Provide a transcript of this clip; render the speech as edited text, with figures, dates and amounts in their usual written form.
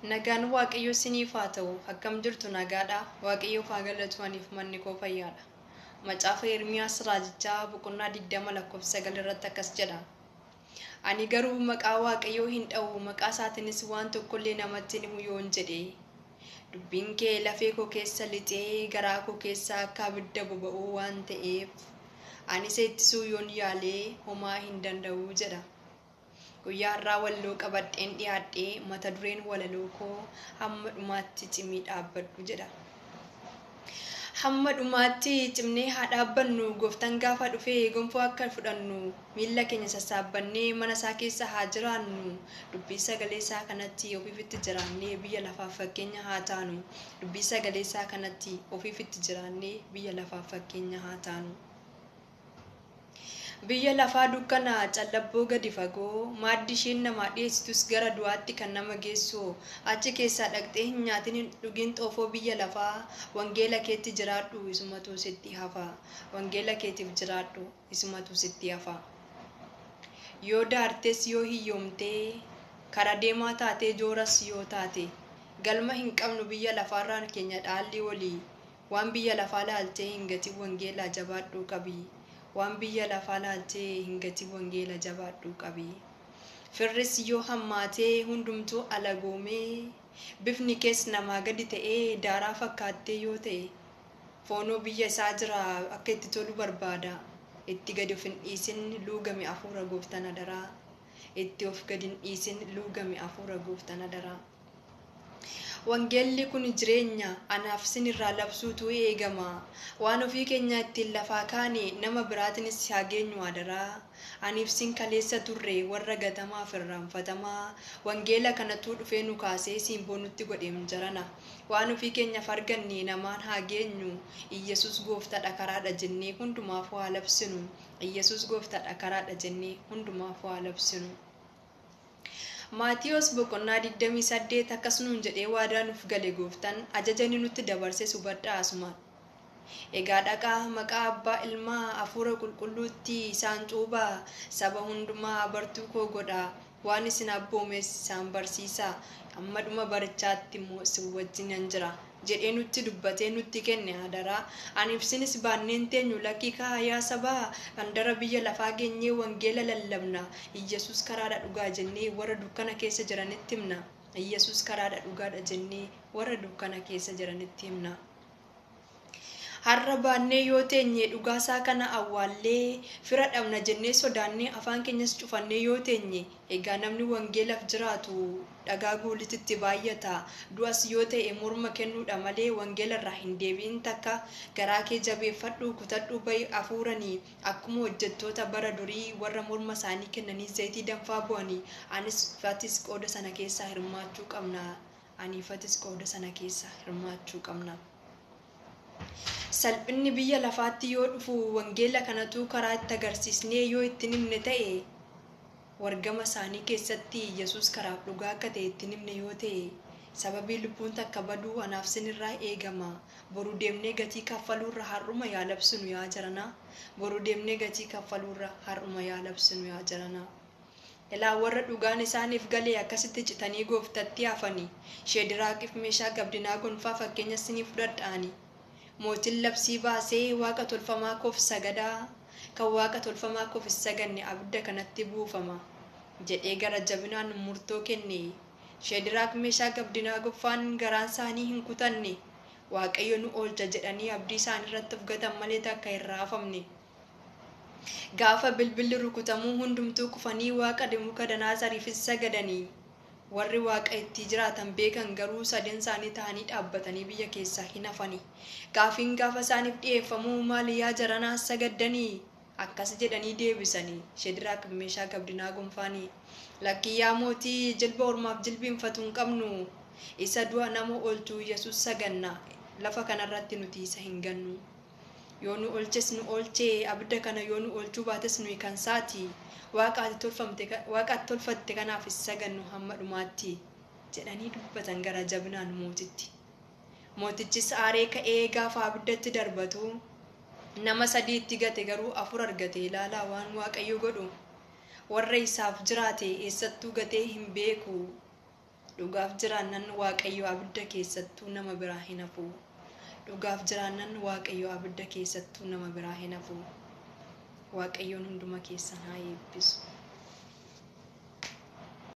Nagaan Waaqayyoo isiniif haa ta'u. Akkam jirtu nagaadha. Waaqayyoof haa galatu aniif manni koo fayyaadha. Macaafa Ermiyaas Raajichaa boqonnaa 20 lakkoofsa 9 irratti akkas jedha. Ani garuu maqaa Waaqayyoo hin dha'u, maqaa isaatiinis waan tokkollee namatti hin himu yoon jedhe. Dubbiin kee lafee koo keessa lixee garaa koo keessa akka abidda boba'uu waan ta'eef ani isa ittisuu yoon yaalee homaa hin danda'u jedha. Guyyaa har'aa walaloo qabadheen dhiyaadhee mata dureen walaloo koo hamma dhumaatti cimii dhaabbadhu jedha. Hamma dhumaatti cimnee haa dhaabbannu, gooftaan gaafa dhufee gonfoo akka fudhannu, miilla keenya sassaabbannee mana isaa keessa haa jiraannu, dubbii sagalee isaa kanatti ofiifitti jiraannee biyya lafaaf fakkeenya haa taanu, dubbii sagalee isaa kanatti ofiifitti jiraannee biyya lafaaf fakkeenya haa taanu. Biyya lafaa dukkana callabboo gadi fagoo, maaddi isheen namaa dhiyeessitus gara du'aatti kan nama geessu, achi keessaa dhaqxee hin nyaatin hin dhugin xoofoo biyya lafaa, wangeela keetti jiraadhu isumatu sitti hafa, wangeela keetiif jiraadhu isumatu sitti hafa. Yoo daartes yoo hiyyoomtee, kara deemaa taatee jooras yoo taate, galma hin qabnu biyya lafaarraan keenya dhaalli olii, waan biyya lafaa laaltee hin gatiin wangeelaa jabaadhuu qabi. Waan biyya lafaa laaltee hin gatiin wangeela jabaadhuu qabi. Firris yoo hammaatee hundumtuu alagoomee, bifni kees namaa gadi ta'ee daaraa fakkaattee yoo ta'e, foonoo biyya isaa jira akka itti tolu barbaada. Itti gadi of hin dhiisin luugame hafuura gooftaan adaraa. Itti of gadi hin dhiisin luugame hafuura gooftaan adaraa. Wangeelli kun jireenya anaaf sinirraa labsuutu eegama. Waan ofii keenya ittiin lafaa kaane nama biraatiinis haa geenyu adaraa. Aniif sin kaleessa turre warra gatamaaf irraanfatamaa. Wangeela kanatu dhufee nu kaasee simboo nutti godheem jarana. Waan ofii keenyaaf arganne namaan haa geenyu. Iyyasuus gooftaadha karaadha jennee hundumaaf haa labsinu. Iyyasuus gooftaadha karaadha jennee hundumaaf haa labsinu. Maatiyos boqonnaa 28 akkas nuun jedhee waadaa nuuf gale gooftaan ajaja inni nutti dabarse hubadhaa asumaan. Egaa dhaqaa maqaa abbaa ilmaa hafuura qulqulluutti isaan cuubaa, saba hundumaa bartuu koo godhaa, waan isin abboomes isaan barsiisaa, amma dhuma barichaatti immoo isin wajjinan jira jedhee nutti dubbatee nutti kenne adaraa. Aniif isinis baanneen teenyu lakkii kaa yaa sabaa, mandara biyya lafaa geenyee wangeela lallabna. Iyyasuus karaadha dhugaa jennee warra dukkana keessa jiranitti himna. Iyyasuus karaadha dhugaadha jennee warra dukkana keessa jiranitti himna. Har'a baannee yoo teenye dhugaasaa kana awwaallee fira dhabna jennee sodaannee afaan keenyas cufannee yoo teenye, egaa namni wangeelaaf jiraatu dhagaa guulititti baay'ata. Du'as yoo ta'e morma kennuudha malee wangeela irraa hin deebi'in takka. Garaa kee jabeeffadhu kutadhu bahi hafuuranii akkuma hojjettoota bara durii warra morma isaanii kennanii zayitii danfaa bu'anii, anis fatis qooda sana keessaa hirmaachuu qabna. Aniifatis qooda sana keessaa hirmaachuu qabna. Salphinni biyya lafaatti yoo dhufu wangeela kanatu karaa itti agarsiisnee yoo itti himne ta'e, wargama isaanii keessatti Yesuus karaaf dhugaa akka ta'e itti himne yoo ta'e, sababii lubbuun takka baduu anaaf sinirraa eegama. Boru deemnee gatii kaffaluurra har'uma yaa labsinu yaa jarana. Boru deemnee gatii kaffaluurra har'uma yaa labsinu yaa jarana. Ilaa warra dhugaan isaaniif galee akkasitti citanii gooftatti hafanii, Sheediraaqiif meeshaa gabdinaa gonfaa fakkeenya isinii fudhadhaani. Mootiin labsii baasee waaqa tolfamaa koof sagadaa, kan waaqa tolfamaa koof hin saganne abidda kanatti buufama jedhee gara jabinaan murtoo kenne. Sheediraaq meeshaa gabdinaa gonfaan garaan isaanii hin kutanne, Waaqayyo nu oolcha jedhanii abdii isaanii irratti of gatan malee takka hin raafamne. Gaafa bilbilli rukutamuu hundumtuu kufanii waaqa Nebukadnezariif sagadanii. Warri waaqa itti jiraatan beekan garuu sadeen isaanii ta'anii dhaabbatanii biyya keessaa hin hafani. Gaafiin gaafa isaaniif dhiyeeffamuu maali yaa jaranaa sagaddanii? Akkas jedhanii deebisanii. Sheediraaq meeshaa gabdinaa gonfaanii. Lakkii yaa mootii jilba ormaaf jilbiinfatu hin qabnu. Isa du'a nama oolchu Yesuus saganna. Lafa kanarratti nuti isa hin gannu. Yoo nu oolches nu oolchee, abidda kana yoo nu oolchuu baates nuyi kan saati. Waaqa ati tolfatte kanaaf hin sagannu hamma dhumaatti jedhanii dubbatan gara jabinaan mootitti. Mootichis aaree ka'ee gaafa abiddatti darbatu nama sadii itti gate garuu afur argate. Ilaalaa waan Waaqayyo godhu. Warra isaaf jiraate eessattuu gatee hin beeku. Dhugaaf jiraannan Waaqayyo abidda keessattuu nama biraa hin hafu. Dhugaaf jiraannan Waaqayyo abidda keessattuu nama biraa hin hafu. Waaqayyoon hunduma keessan haa eebbisu.